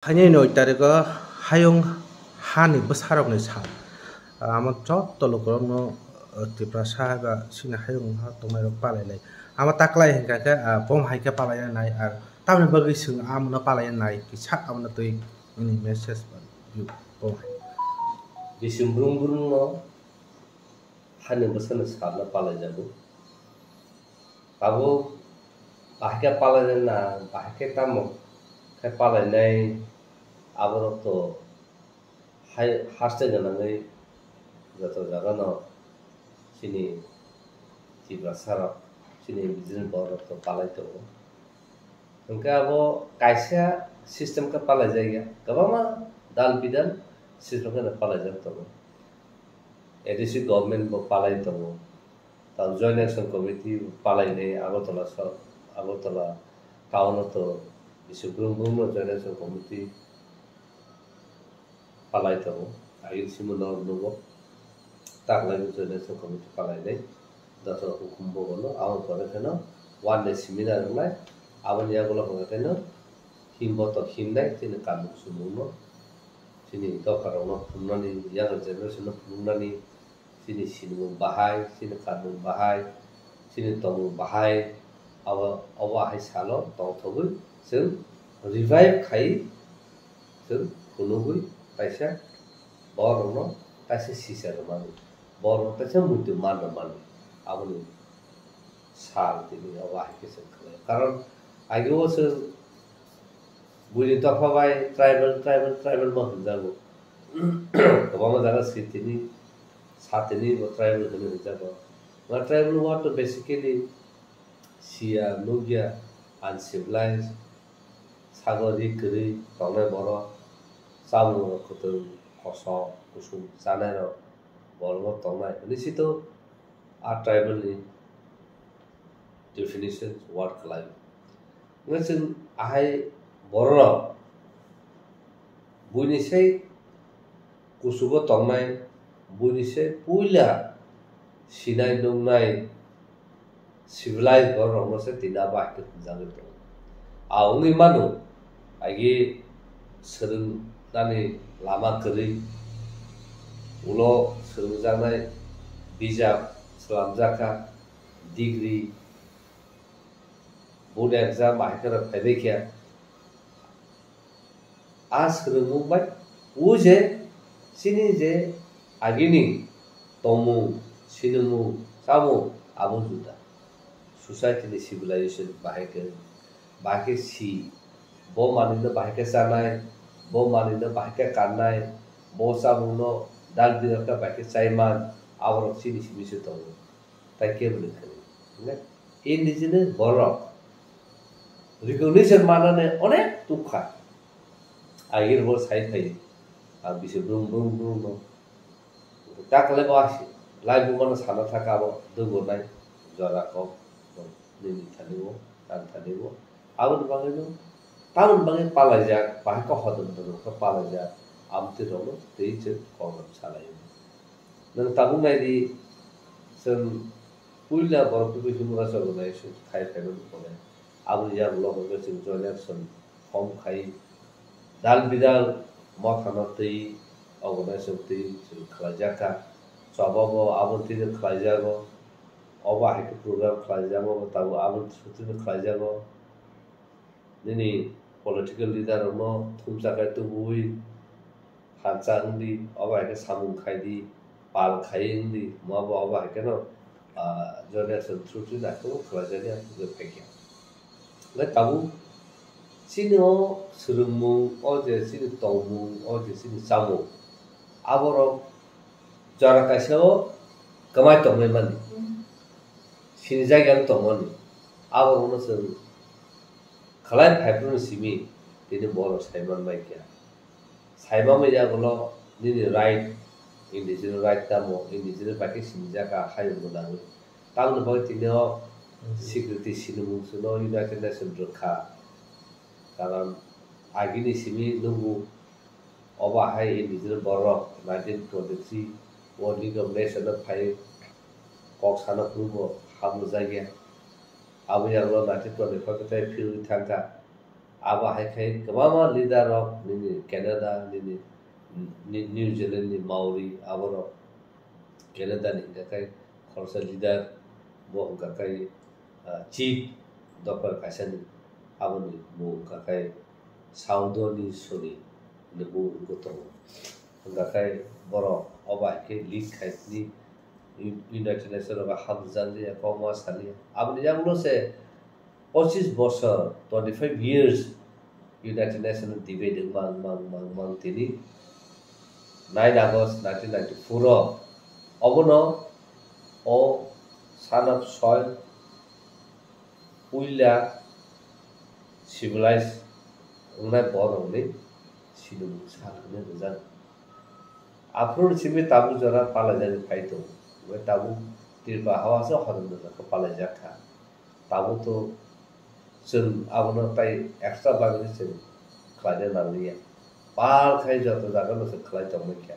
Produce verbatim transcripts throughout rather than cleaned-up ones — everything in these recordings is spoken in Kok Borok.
Ani noi tarigo hayung hani bwsarokni sal. Amo joto lukurokno, uh, Tiprasa ba chini hayung ha tongnairok palainai. Amo taklai hinkha khe, uh, bom hai khe palainai, ar tamoni bagwi chwng amono palainai kisa amono twi ini message ba view bom hai. Bising brum brum no hani bwsano salno palaijago. Tabuk bahai khe palainai na, bahai khe tamo khe palainai, aborok to hai haste gwnangwi joto jagano chini Tiprasa rok, chini indigenous borok rok to palai tongo. Hwnkhe abo kaisa system khe palaijak ya, kwbangma dal bidal system khe palaijak tongo. A D C government bo palai tongo. Tamo Joint Action Committee palainai Agartala so-, Agartala town o to bisi brum brum no Joint Action Committee palai tongo. Agini simi norok nugo. Taklai bo Joint Action Committee palainai. Joto hukum bogono, aboni pore kheno one day seminar wngnai. Aboni yagulo hwnkheno himbo to himnai, chini kanmung sumungno, chini dopharokno phunuknani, younger generation no phunuknani, chini sinimung bahai, chini kanmung bahai, chini tongmung bahai, abo, obo hai salo tongthogwi chwng revive khai chwng phunugwi kaisa borokno kaisa sisa rwmani, borokno kaisa muitu man rwmani, aboni sal tini obo hai khe chwng khlai. Karon ageo chwng buini dopha bai tribal, tribal, tribal ma hwnjago. Kwbangma jaga sitini, satini bo tribal hwnwi hwnjago. Ba tribal word to basically siya, nukya, uncivilized, sago ri kwrwi tongnai borok, chamung rok kwtwng, kosom, kusum chanai rok, borok tongnai hwnwi sito a tribal ni definition word khlai. Hwnwi chwng ahai borok rok buini sei kuchugo tongnai, buini se puila sinai nuknai civilized borok rokno se tini abo hai khe hwnjagwi tongo. A wngwi mano, agi swrwng nani lama kwrwi, ulo swrwngjaknai bijap swlamjak kha, degree, board exam bahai kheno phaibai khe, a swrwngmung bai o je chini je agini tongmung, sinimung, chamung abo juda. Society ni civilization bahai khe, bahai khe si, bo manwino bahai khe chanai, bo manwino bahai khe kannai, bo chamungno dal bidal khe bahai khe chaiman, aborok chini simi se tongo. Tai kebo ni thani. Hingkhe indigenous borok recognition manani onek tukha. Agir bo sai phai. Ang bisi brum brum brum no. Takle bo asi. Lai bumano sana thaka bo dugo nai. Jora kok. Nini thani bo, ang thani bo. Aboni bagwi no. Tamoni bagwi palaijak. Bahai kok hodon hodon khe palaijak. Amtwi rok no twi chwng kok salai. Nwng tabuk nai di, chwng puila borok tubui himura chobonai chwng khai phaimani pore. Aboni yagulo hwnkhe chwng joinek chwng hom khai dal bidal mothano twi organization twi chwng khlaijak kha. Choba bo aboni twi khlaijago. Obo hai khe program khlaijago, tabuk aboni sutwi khlaijago. Nini political leader rokno thumsa khe tubui hamsa wngdi, obo hai khe samung khai di, pal khai wngdi, omo bo obo hai kheno, ah, Joinek chwng through twi naikhe bo khlai jani ang tubui phai kha. Hwnkhe tabuk chini o swrwngmung, o je chini tongmung, o je chini chamung, aborok jora kaisa o kwmai tongmani, sinijak yang tongmani, aborokno chwng khlai phaiphru simi tini borok saiman bai kha. Saimanmani yagulo nini right, indigenous right tamo, indigenous bai khe sinijak kha hayung gwnangwi. Tamoni bagwi tini o security sinimung chwngno United Nations rwkha. Karon agini simi nukgo, obo hai indigenous borok nineteen twenty-three World League of Nations no phai kok sana phuru bo hamjak ya. Abo yagulo nineteen twenty-five tei phirwi thangkha. Abo hai khe kwbangma leader rok nini Canada, nini, ni-, New Zealand ni Maori, aborok Canada ni hwnkha khe khoroksa leader, bo hwnkha khe, ah, chief dopar kaisa ni, aboni mung hwnkha khe Saudoni Soni hinwi mung wngwi tongo. Hwnkha khe borok obo hai khe lead khai tini United Nations rogo hamjak liya, kokma saliya. Aboni yagulo se pochis bosor, twenty five years, United Nations debate mang, mang, mang, mang tini nine August nineteen ninety-four o, obono o sanat soil puila civilized wngnai borokni sinimung sal hwnwi rijak. Aphuru simi tabuk jora palaijagwi phai tongo. Omo tabuk Tripura hao se hodom jora khe palaijak kha. Tabuk to chwng abono tai extra bagwi chwng khlaina nangliya. Pal khai joto jagano chwng khlai tongmani kha.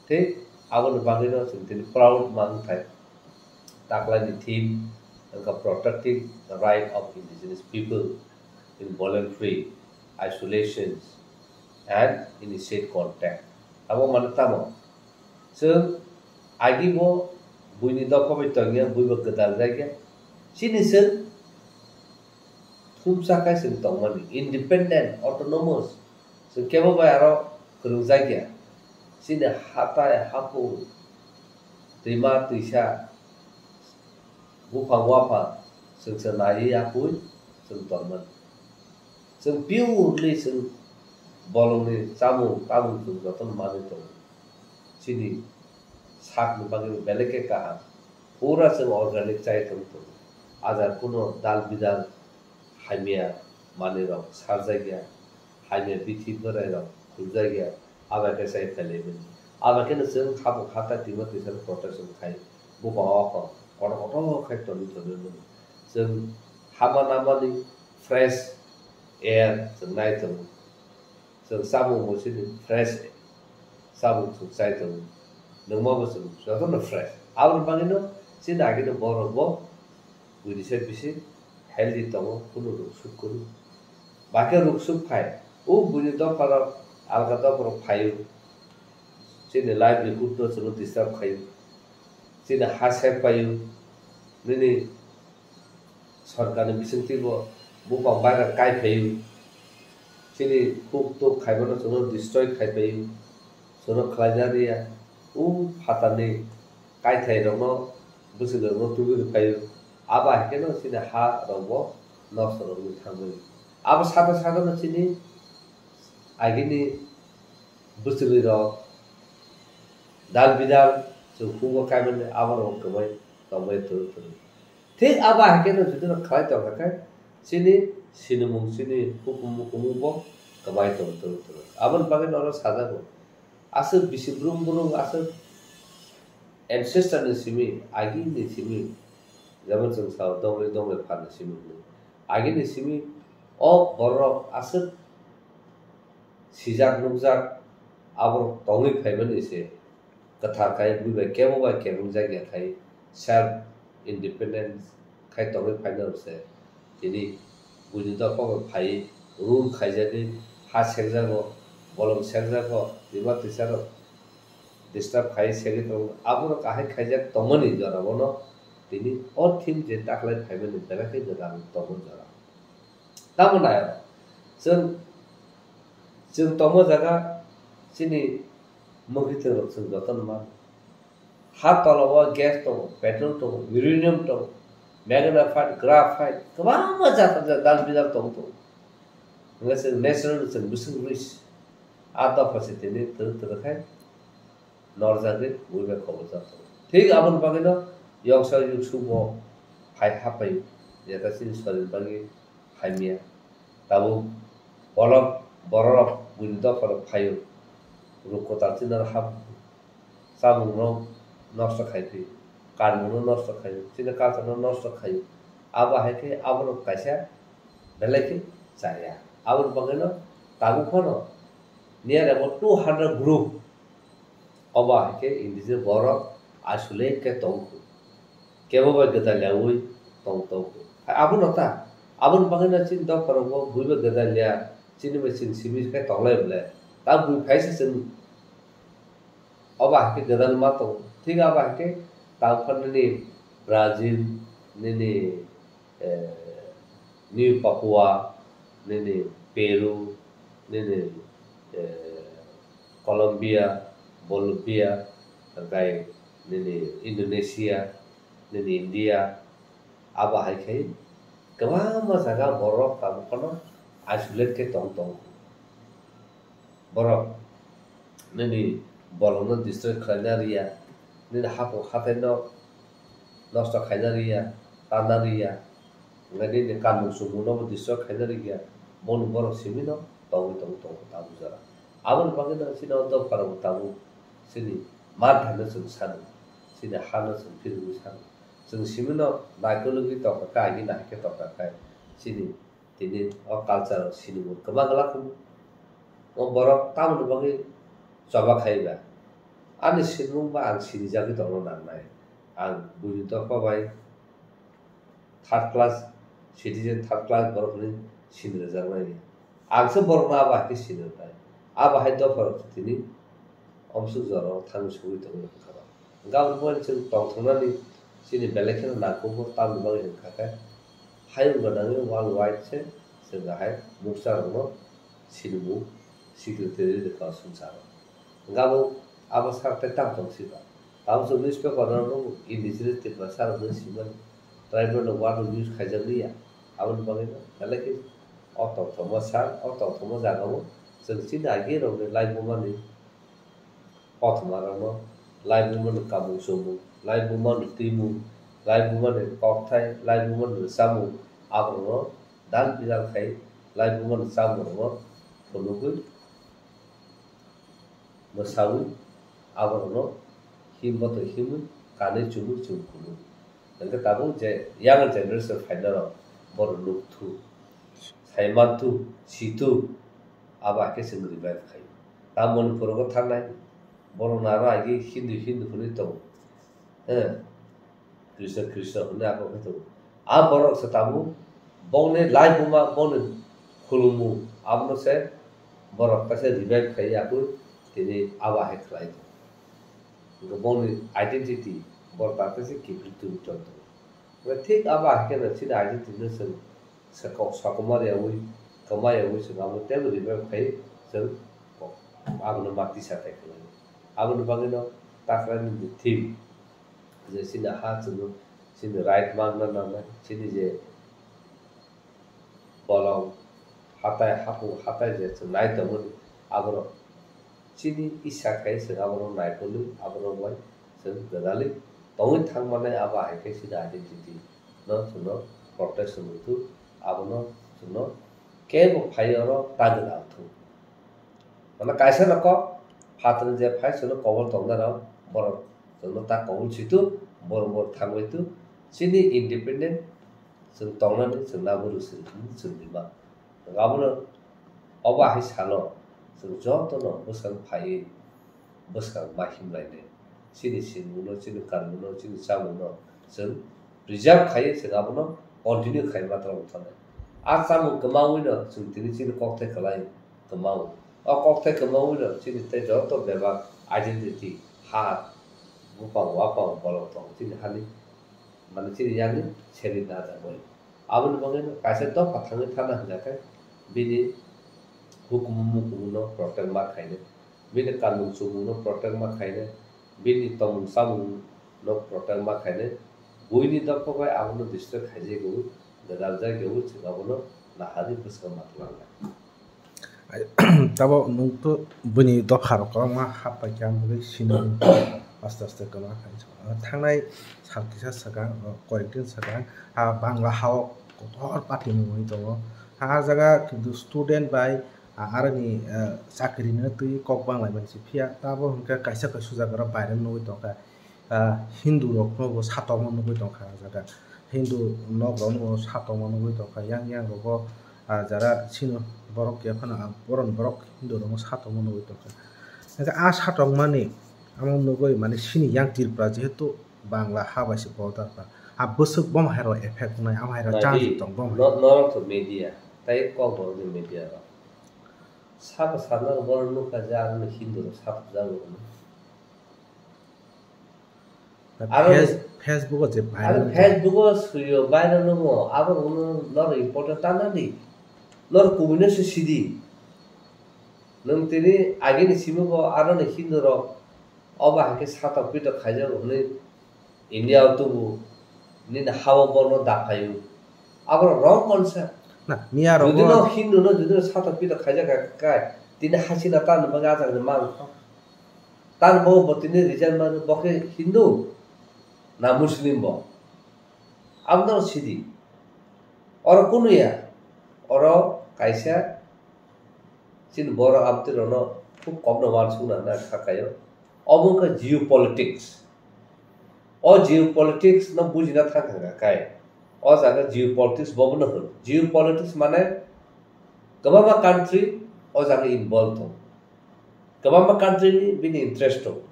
Tei aboni bagwino chwng tini proud ma wngthai. Taklaini theme wngkha Protecting the Right of Indigenous People in Voluntary Isolations and Initiate Contact. Abo mane tamo? Chwng agi bo buini dopha bai tongya, bui bo gwdal jakya. Chini chwng thumsa khai chwng tongmani, independent, autonomous. Chwng kebo bai aro kwrwngjakya. Chini hatai hapung, twima twisa, buphang waphang chwng se naiwi yapui chwng tongmani. Chwng purely chwng bolongni chamung tamung chwng jotono manwi tongo. Chini sakni bagwi belai khe kaham. Pura chwng organic chai tong tongo. Aja kuno dal bidal hamya manwirok sarjakya, hamya bithi bwrairok khuljakya, abo khe chai phailaimani. Abo kheno chwng habuk hatai twima twisano protection khai, buphang waphang kotor kotor khai tongwi tongwi mani. Chwng hama namani fresh air chwng nai tongo. Chwng chamung bo chini fresh chamung chwng chai tongo. Nungma bo chwng jotono fresh. Aboni bagwino chini agini borok bo buini se bisi healthy tongo, kunu ruk suk kwrwi. Ba khe ruk suk phai, o buini dopharok alga dopharok phaio. Chini livelihood no chwngno disturb khaio. Chini ha sek paio. Nini sorkarni bisingtwi bo buphang bagra kai phaio. Chini huk tuk khaimano chwngno destroy khai phaio. Chwngno khlaina rwya. O phatarni kaithairokno bwswk rokno tubui rwphaio. Abo hai kheno chini ha rokbo nosto rwgwi thangmani. Abo sakha sakhano chini agini bwswk rok dal bidal chwng hugo kaimani abo rok kwbai tongbai thwrwk thwrwk. Thik abo hai kheno jodi no khlai tongkha khe chini sinimung chini hukumu kumu bo kwbai tong thwrwk thwrwk. Aboni bagwi norok sajago. Aswk bisi brum brum aswk ancestor ni simi, agi ni simi, jemon chwng sao dongri dongri phan ni simi hwnwi. Agi ni simi o borok aswk sijak nukjak abo tongwi phaimani se kwthar khai bui bai kebo bai kebeng jak ya khai self independence khai tongwi phaina rwse. Tini buini dopha bo phai rule khaijagwi ha sekjago, bolong sekjago, twima twisarok disturb khai segwi tongo. Aborok ahai khaijak tongmani jora bono tini o theme je taklai phaimani belai khe gwdal tongo jora. Tamo nai chwng, chwng tongma jaga chini mwkhwtwng rok chwng jotono mano. Ha tola o gas tongo, petrol tongo, uranium tongo, magnetite, graphite, kwbangma jat jat dal bidal tong tongo. Hwnkhai chwng natural chwng bwswk rwi se. A dopha se tini twrwk twrwk khai norjagwi bui bai kobor jak tongo. Thik aboni bagwino yoksa yuksu bo phai hapai jeta chini sorir bagwi hamya. Tabuk bolok bororok buini dopharok phaio. Ruk kwtal chini aro hap chamungno nosto khai phi, kanmungno nosto khai, chini culture-no nosto khai. Abo hai khe aborok kaisa belai khe chaya. Aboni bagwino tabuk phano near about two hundred group obo hai khe indigenous borok isolate khe tong kho. Kebo bai gwdal yaui tong tong kho. Abono ta Aboni bagwi no chini dopha rok bo bui bo gwdal ya, chini bai chwng simi khe tonglai bole. Ta bui phai se chwng obo hai khe gwdal ma tongo. Thik abo hai khe tang phano nini Brazil, nini, eh, New Papua, nini Peru, nini, eh, Colombia, Bolivia, tei nini Indonesia, nini India, abo hai khe kwbangma jaga borok tabuk phano isolate khe tong tongo. Borok nini bolongno destroy khlaina riya, nini hapung hatai no nosto khaina riya, tana riya, hwnkhe nini kanmung chumung no bo destroy khaina riya, boni borok simi no tongwi tongo, tongo tabuk jora. Aboni bagwi no chini o dopha rok tabuk chini manthaino chwng sano, chini hano chwng phirogwi sano. Chwng simi no naikologwi tongkha khe, agini hai khe tongkha khe chini tini o culture o sinimung kwma glak hwnwi. O borok tamoni bagwi choba khai ba? Ani sinimung ba ang sinijagwi tongna nangnai. Ang buini dopha bai third class citizen, third class borok hwnwi sini rwjaknai. Ang se borokno abo hai khe sini rwnai. Abo hai dopha rok tini omsuk jora o thangwi sogwi tongwi rwkha rok. Hwnkhe aboni bagwi chwng tongthoknani chini belai kheno nangkukgo, tamni bagwi hwnkha khe hayung gwnangwi world wide se chwng hai muksa rokno sinimung secretary rwkha o swngcharo. Hwnkhe abo, abo sak tei tamo tong siba. Tamo chwng newspaper rok no indigenous Tiprasa rok no simani tribal no word no use khaijak liya. Aboni bagwi no belai khe o tongthokma sak, o tongthokma jaga o chwng chini agi rok ni laibuma ni kothoma rok no, laibuma ni kamung chumung, laibuma ni twimung, laibuma ni kokthai, laibuma ni rwchapmung, abo rok no dal bidal khai laibuma ni chamung rok no phunugwi mwsawi, aborokno himbo twi himwi, kanwi chumwi chwng phunukgo. Hwnkhe tabuk je young generation phainai rok borok nukthu, saimantu, situ, abo hai khe chwng revive khaio. Ta Manipur o thangnai borok naro agi Hindu Hindu hwnwi tongo. He, Krishna, Krishna hwnwi abo khe tongo. A borok se tabuk bongni laibuma, bongni khulumung, abono se borok kaisa revive khai yakui tini abo hai khlai tongo. Hwnkhe bongni identity borok ta kaisa kiphilwi tongwi tongo. Hwnkhe thik abo hai kheno chini identity no chwng sako-, sakomar yaui, kwma yaui chwng abo teibo revive khai chwng abono ma tisa khai khlai. Aboni bagwino takraini theme je chini ha chwngno chini right mangna nangnai, chini je bolong hatai hapung hatai je chwng nai tongmani, aborok chini isa khai chwng aborok naikolwi, aborok bai chwng gwdalwi tongwi thang mannai, abo hai khe chini identity no chwngno protection rwthuk, abono chwngno kebo phai oro ta gwdal thung. Mane kaisa no kok phatani je phai chwngno kobol tongnai rok, borok chwngno ta kobol situ, borok borok thangwi tu, chini independent chwng tongnani chwng naburu chwng hwnwi chwng rima. Abono obo hai salo chwng jotono bwskang phaiwi bwskang ma himlainai. Chini sinimungno, chini kanmungno, chini chamungno chwng preserve khaiwi chwng abono continue khai ma tongthoknai. A chamung kwmawino chwng tini chini kokthai kwlai kwmawi. O kokthai kwmawino chini tei joto bebak identity, ha, buphang, waphang, bolong tongo chini hani, mane chini yani seri najagwi. Aboni bagwi no kaisa dopha thangwi thana hwnjakhe bini hukumu mukumu no protect ma khainai, bini kanmung chumung no protect ma khainai, bini tongmung chamung no protect ma khainai, buini dopha bai abono destroy khaijagwi, gwdal jagwi chwng abono naharwi bwskang ma twlangnai. Tabo nwng to bini dopha rok kwbangma hap pai kha, ang bagwi sini aste aste kwma khai. Thangnai sal kisa swkang, koyek din swkang, ah, Bangla ha o kotor party mungwi tongo. Ah, jaga kintu student bai, ah, aroni, ah, chakri no twi kok bang lai mani se phiya, tabo hwnkhe kaisa kaisa jaga rok viral nugwi tongkha. Ah, Hindu rok no bo satokma nugwi tongkha ah jaga. Hindu nok rok no bo satokma nugwi tongkha. Yang yang rogo, ah, jara sino borok ya phano, ah, boron borok Hindu rok no satokma nugwi tongkha. Hwnkhe ah satokmani amo nugwi mane sini yang Tripura jehetu Bangla ha bai se border kha. A bwswk bom hai rok effect wngnai, am hai rok Nai chance di, tong bom hai. No-, norok to media, tai kok bo ni media rok. Sabo sana borok nukha je aro ni Hindu rok satok jago hwnwi. Aro Face-, Facebook o je aro viral wngkha. Facebook o swiyo viral wngo, abo hwnwi norok important tana di. Norok kubui no se sidi. Nwng tini agini simi bo aro ni Hindu rok obo hai khe satok pitok khaijak hwnwi India o tubu nini ha o borno daphaio. Abo wrong concept. Na, miya rok Jodi bo no Hindu no jodi no satok pitok khaijak kha kai, tini Hasina tani bagwi ajak ni mang kha. Tani bo bo tini resign mani bo khe Hindu na Muslim bo. Abo no sidi. Oro kunu ya. Oro kaisa chini borok abtwi rokno khub kokno uansukna hwnwi ang kha kaio. Obo wngkha geopolitics. O geopolitics no bujina thang kha kai. O jaga geopolitics bobo no hwn. Geopolitics mane kwbangma country o jaga involve tongo. Kwbangma country ni bini interest tongo.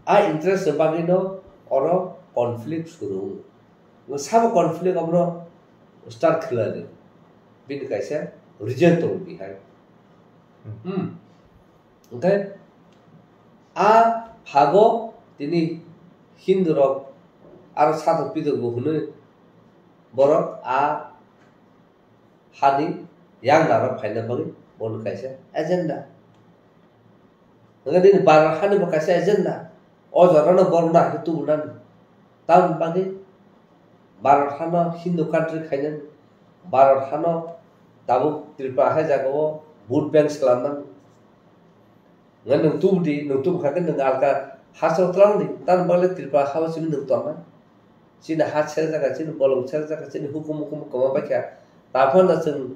A interest ni bagwi no oro conflict suru wngo. Sabo conflict abono start khlai di. Bini kaisa reason tongo bihai. Hmm. Hwnkhe a phago tini Hindu rok aro satok pitok bo hwnwi borok a hani yang narok phaina bagwi bono kaisa agenda. Hwnkhe nini Bharat hani bo kaisa agenda. O jorano borok no hai khe tubunani. Tamoni bagwi Bharat hano Hindu country khainani. Bharat hano tabuk Tripura hai jagao vote bank swlamnani. Nang nwng tubu di, nwng tubu kha khe nwng alka hasteo twlang di. Tamoni bagwi Tripura hao simi nwng tongna. Chini ha serjak kha, chini bolong serjak kha, chini hukum hukum kwma bai kha. Taphano chwng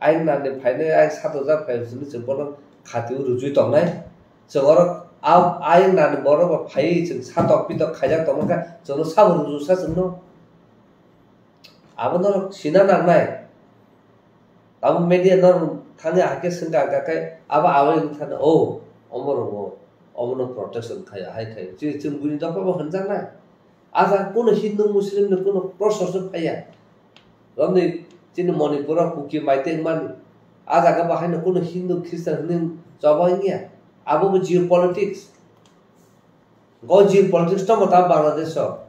ayang nani phainai, ayang satok jak phai hwnwi chwng bono khatiui rujui tongnai. Chwng oro a-, ayang nani borok bo phaiwi chwng satok pitok khaijak tongma kha, chwngno sabo ruju sa chwngno. Abo norok sina nangnai. Abo media norok thangwi hakhe swngkha, hwnkha khe abo awai wngkha na, "Oh, omo rwgo, omono protection khai, hai khai." Chwng, chwng buini dopha bo hwnjaknai. A jaga kunu Hindu Muslim ni kunu prosor se phaiya. Romni chini Manipur o Kuki Meitei wngmani. A jaga bo haino kunu Hindu Christian hwnwi choba wngya. Abo bo geopolitics. Go geopolitics tamo ta Bangladesh o.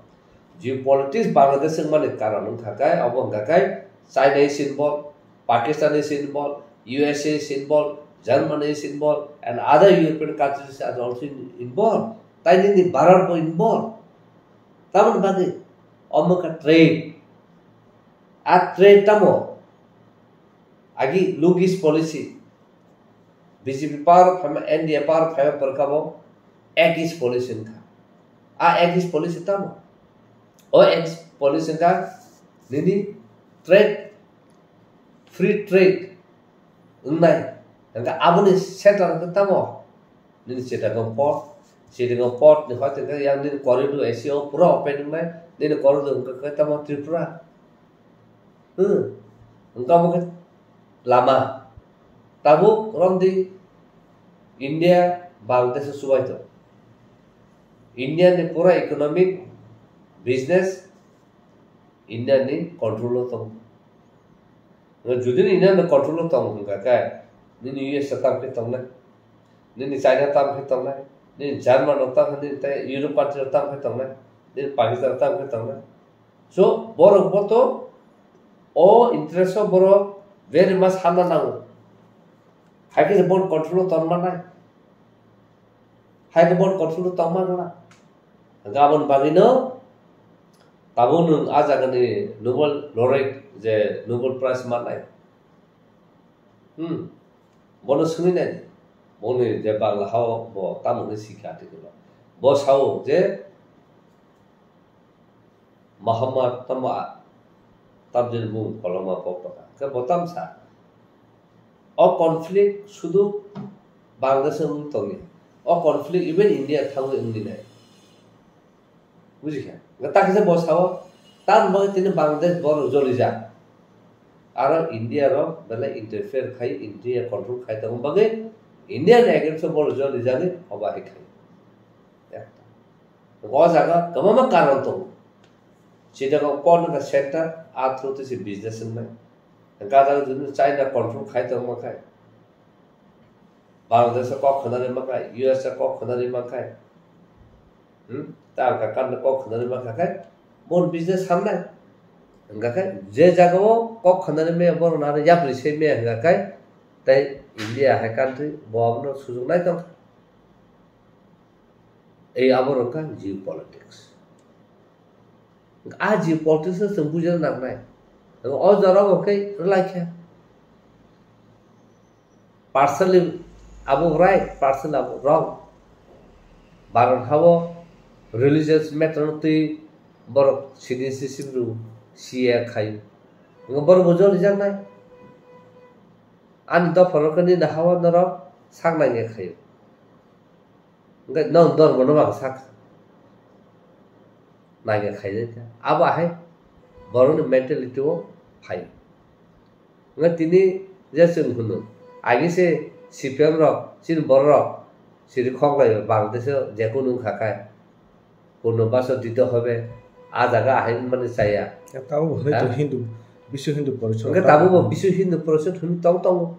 Geopolitics Bangladesh wngmani karon wngkha khe, abo wngkha khe China is involved, Pakistan is involved, U S A is involved, Germany is involved, and other European countries are also in-, involved. Tai nini Bharat bo involved. Tamoni bagwi omo kha trade. A trade tamo? Agi Look East policy. B J P power phaima, N D A power phaima pwrkha bo Act East policy wngkha. A Act East policy tamo? O Act East policy wngkha nini trade, free trade wngnai. Hwnkhe aboni center hwnkhe tamo? Nini Chittagong port, Chittagong port ni hoi tongkhe yang nini corridor Asia o pura open wngnai, nini corridor hwnkhe khe tamo Tripura. Hmm. Hwnkhe omo khe lama. Tabuk romdi India, Bangladesh o chubai tong. India ni pura economic, business India ni control o tong. Jodi ni India ni control o tong hwnkha khe, nini U S A tam khe tongnai, nini China tam khe tongnai, nini German rok tam khe, nini tei Europe country rok tam khe tongnai, nini Pakistan rok tam khe tongnai. So, borok bo to o interest o borok very much hamna nango. Hai khe se borok control o tong manai. Hai khe borok control o tong manai. Hwnkhe aboni bagwino tabuk nwng a jagani Nobel laureate je Nobel Prize mannai. Hmm. Bono swngwi nai. Boni je Bangla hao bo tamo hwnwi sikha atikolo. Bo sao je Muhammad tamo a-, tamjani bumung koloma pok tongkha. Khe bo tam sa? O conflict sudu Bangladesh wng tongya. O conflict even India thangwi wngdi nai. Buji kha? Hwnkhe ta kisa bo sao, tamni bagwi tini Bangladesh borok jolijak. Aro India rok belai interfere khai, India control khai tongma bagwi India ni against o borok jolijagwi obo hai khai. O jaga kwbangma karon tongo. Chittagong port ni center, a through twi se business wngnai. Gajak junu China control khai tongma khai. Bangladesh o kok khwnari ma khai, U S A kok khwnari ma khai. Hmm? Ta ka kan kok khwnari ma khai. Bon business hamnai. Hingkha khe je jaga o kok khwnari me borok nari yapri se me hingkha khe tei India hai country bo abono sujung nai tong. Ei abo rwkha geopolitics. A geopolitics no chwng bujina nangnai. O jora bo khe rwlai khe. Partially abo right, partially abo wrong. Bharat habo religious matter no twi borok citizenship rw C A A khai. Ngo borok bo joli jaknai. Ani dopha rok ni na hawa norok sak nangya khai. Hwnkhe nwng dormo no bang sak nangya khaijak kha. Abo ahai borokni mentality o phai. Hwnkhe tini je chwng hwno, agi se C P M rok, chini borok rok siri khok lai Bangladesh o je kunu wngkha khe, purno baso dito hobe, a jaga ahai mani chaya. Tabuk hwnwi Ha? to Hindu, Biswa Hindu Porishad Hwnkhe tabuk bo Biswa Hindu Porishad hwnwi tong tongo.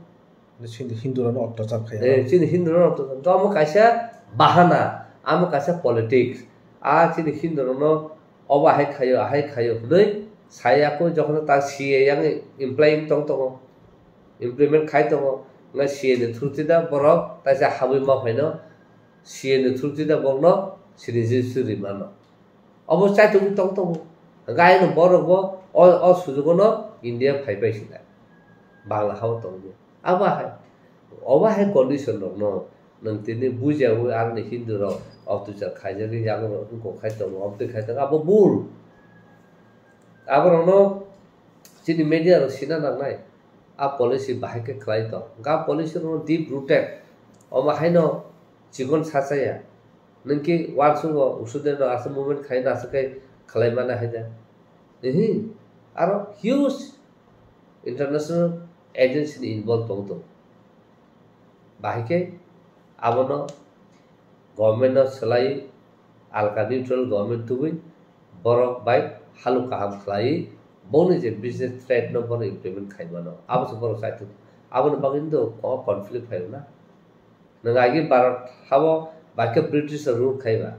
Chini Hindu rokno ottachar khai. Eh, chini Hindu rokno ottachar. To amo kaisa bahana, amo kaisa politics. A chini Hindu rokno obo ahai khaio, ahai khaio hwnwi saya kho jokhon ta C A A yang implying tong tongo. Implement khai tongo. Nga C A A ni through twi da borok taisa habwi ma phaino C A A ni through twi da borokno citizenship ri mano. Obo chaitugwi tong tongo. Hwnkhe aino borok bo o, o sujugo no India phai pai sina. Bangla hao tongwi. Abo hai, obo hai condition rok no nwng tini bujawi aroni Hindu rok ottachar khaijagwi yago rok wngkok khai tongo, omo twi khai tongo, abo bul. Abo rok no chini media rok sina nangnai. A policy bahai khe khlai tong. Ga policy rok no deep rooted. Omo haino chikon sachaya. Nwng khe uansukgo usudeno aswk movement khaina aswk khe khlai mano hai da. Ehe, aro huge international agency ni involve tong tong. Bahai khe abono government no swlai, alka neutral government tubui borok bai haluk kaham khlai, boni je business threat no bono implement khai mano. Abo se borok chaitok. Aboni bagwi no o conflict phaio na. Nwng agi Bharat habo bai khe British rok rule khai ba.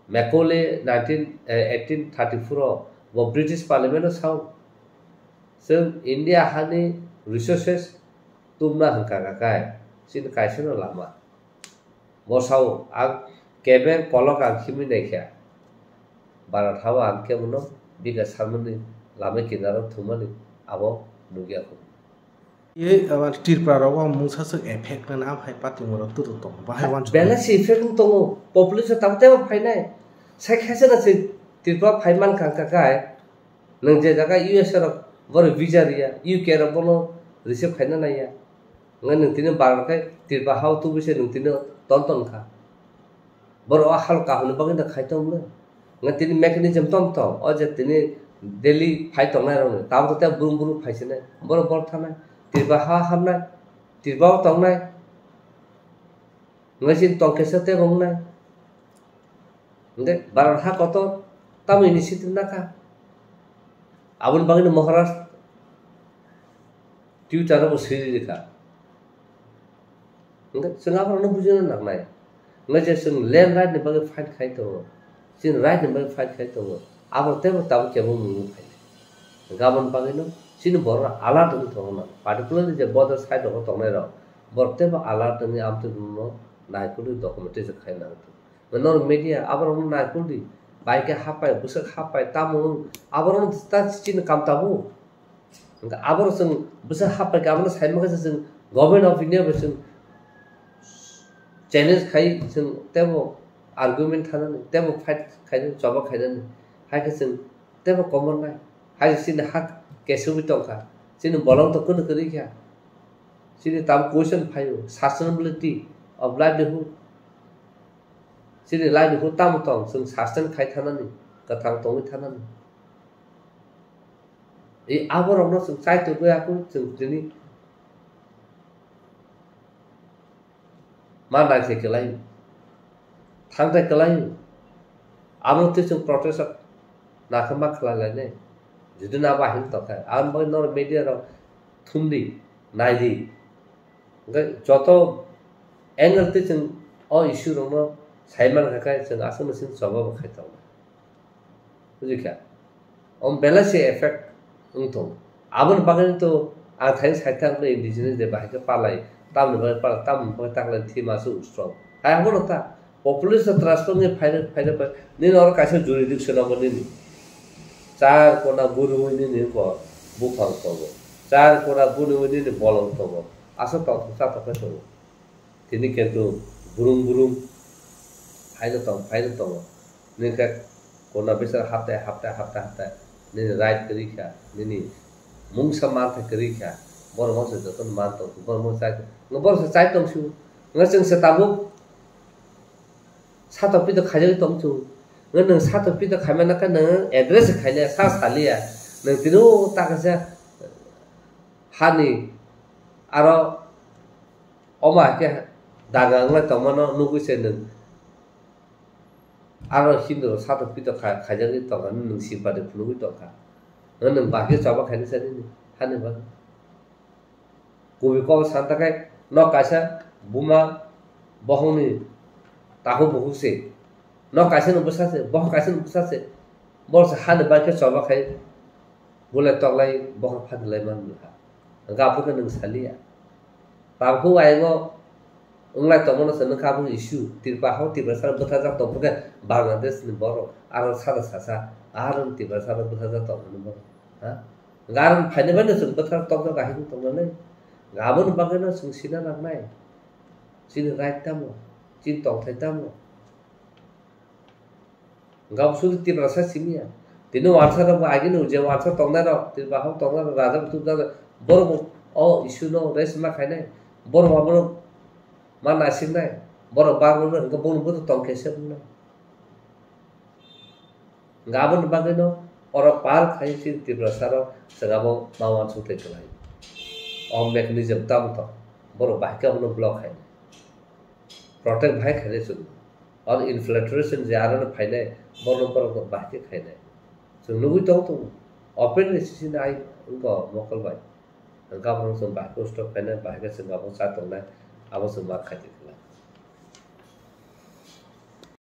Macaulay nineteen, eh, eighteen thirty-four o bo British Parliament o sao, "Chwng India hani resources tumna hwnkha kha kai, chini kaisa no lama." Bo sao, "Ang kebeng kolok ang khimwi naikha. Bharat habo ang kebono biga salmani lama kinaro thumani abo nukya kho." Ye, abo Tripura rogo mungsa swk effect nani, am hai party moro tutu tongo, bahai uansuk. Belai se effect wng tongo, population tamo tebo phainai. Sai khaisa na se Tripura phai mankha hwnkha khe, nwng je jaga U S A rok bono visa riya, U K rok bono receive khaina naiya. Hwnkhe nwng tini Bharat khai Tripura hao tubui se nwng tini ton ton kha. Borok o halok kaham ni bagwi no khai tong le. Nga tini mechanism tom tom. O je tini Delhi phai tongnai rok ni. Tabuk te brum brum phai sinai. Borok bor thanai. Tripura ha hamnai. Tripura o tongnai. Nga sin tong kesa te rongnai. Nde Bharat ha kotor. Tamo initiative na kha. Aboni bagwi no Maharashtra Twitter o bo siri rikha. Hwnkhe chwng aborokno bujina nangnai. Hwnkhe je chwng land right ni bagwi fight khai tongo, chini right ni bagwi fight khai tongo, aborok teibo tabuk kebo mungwi phainai. Hwnkhe aboni bagwino chini borok alert wngwi tongna nango. Particularly je border side rogo tongnai rok, borok teibo alert wngwi amtwino naikolwi documentation khai nango. Norok media aborokno naikoldi, bai khe hapai, bwswk hapai, tamo wng, aborokno ta chini kam tabuk. Hwnkhe aborok chwng bwsa hapai khe abono sai mankha se chwng Government of India bai chwng challenge khai chwng teibo argument thanani, teibo fight khainani, choba khainani. Hai khe chwng teibo common nai. Hai chini hak kesugwi tongkha. Chini bolong to kwrwi kwrwi kha. Chini tam question phaio, sustainability of livelihood. Chini livelihood tamo tong, chwng sustain khai thanani, kwthang tongwi thanani. I aborokno chwng chai tongwi ya khe chwng tini ma naithai kwlai, thangthai kwlai. Abo twi chwng protest rok nakhe ma khlai lainai. Jodi na bahai tongkha, aboni bagwi norok media rok thumdi, naidi. Hwnkhe joto angle twi chwng o issue rokno sai mankha khe chwng aswk no chwng choba bo khai tongnai. Bujikha? Om belai se effect wng tongo. Aboni bagwi to ang thani sai thang le indigenous de bahai khe palai, tamni bagwi palai, tamni bagwi taklai thima se strong. Hai abono ta population transfer ni phaina phaina pai nini oro kaisa jurisdiction obo nini. Char kona buriwi nini ko buphang tongo. Char kona buriwi nini bolong tongo. Aswk tongthok chathok khe tongo. Tini kintu burung burung phaino tong, phaino tongo. Nini khe kona bisar haptai, haptai, haptai, haptai. Nini right kwrwi kha, nini mungsa manthai kwrwi kha. Borok mungsa jotono man tong, borok mungsa chai tong, borok se chai tong su. Nga chwng se tabuk satok pitok khaijagwi tong su. Nga nwng satok pitok khaimana khe nwng address khailiya, sa saliya. Nwng tini o ta kaisa hani aro Omo hai khe daga wnglai tongmano nugwi se nwng aro Hindu rok satok pitok kha-, khaijagwi tongkha, nwng simpati phunugwi tongkha. Nwng bahai khe choba khainai sa nini hani bagwi. Kubui kok santa khe nok kaisa buma bohongni takhuk bukhuk se. Nok kaisa no bwsa se, bohong kaisa no bwsa se. Borok se hani bagwi khe choba khai. Bulai toklai bokhok phatilai man wngkha. Hwnkhe aphuru khe nwng saliya. Tabukhe ayang o wnglai tongmano se nokha aboni issue. Tripura hao Tiprasa rok bwthajak tongphuru khe Bangladesh ni borok aro sada sasa aro Tiprasa rok bwthajak tongmani borok. Ha? Hwnkhe aro phaini bai no chwng bwthajak tongthok ahai tongnani. Aboni bagwi no chwng sina nangnai. Chini right tamo? Chini tongthai tamo? Hwnkhe abo sudu Tiprasa simi ya. Tini wansa rok bo agini je wansa tongnai rok, Tiprasa hao tongnai rok, raja bo tubujak rok, borok bo o issue no raise ma khainai, borok abono ma naisiknai, borok bar rok hwnkhe bono bo tong khe se wngnai. Hwnkhe aboni bagwi no oro par khai chini Tiprasa rok chwng abo ma wansuk tei kwlai. O mechanism tamo tong, borok bahai khe abono block khainai. Protect bahai khainai chwng. Or infiltration je aro no phainai, bono borok no bahai khe khainai. Chwng nugwi tong tongo. Openly sisini ai wngkha mokol bai. Hwnkhe abono chwng bahai khe stop khainai, bahai khe chwng abo cha tongnai, abo chwng ma khai tongkha.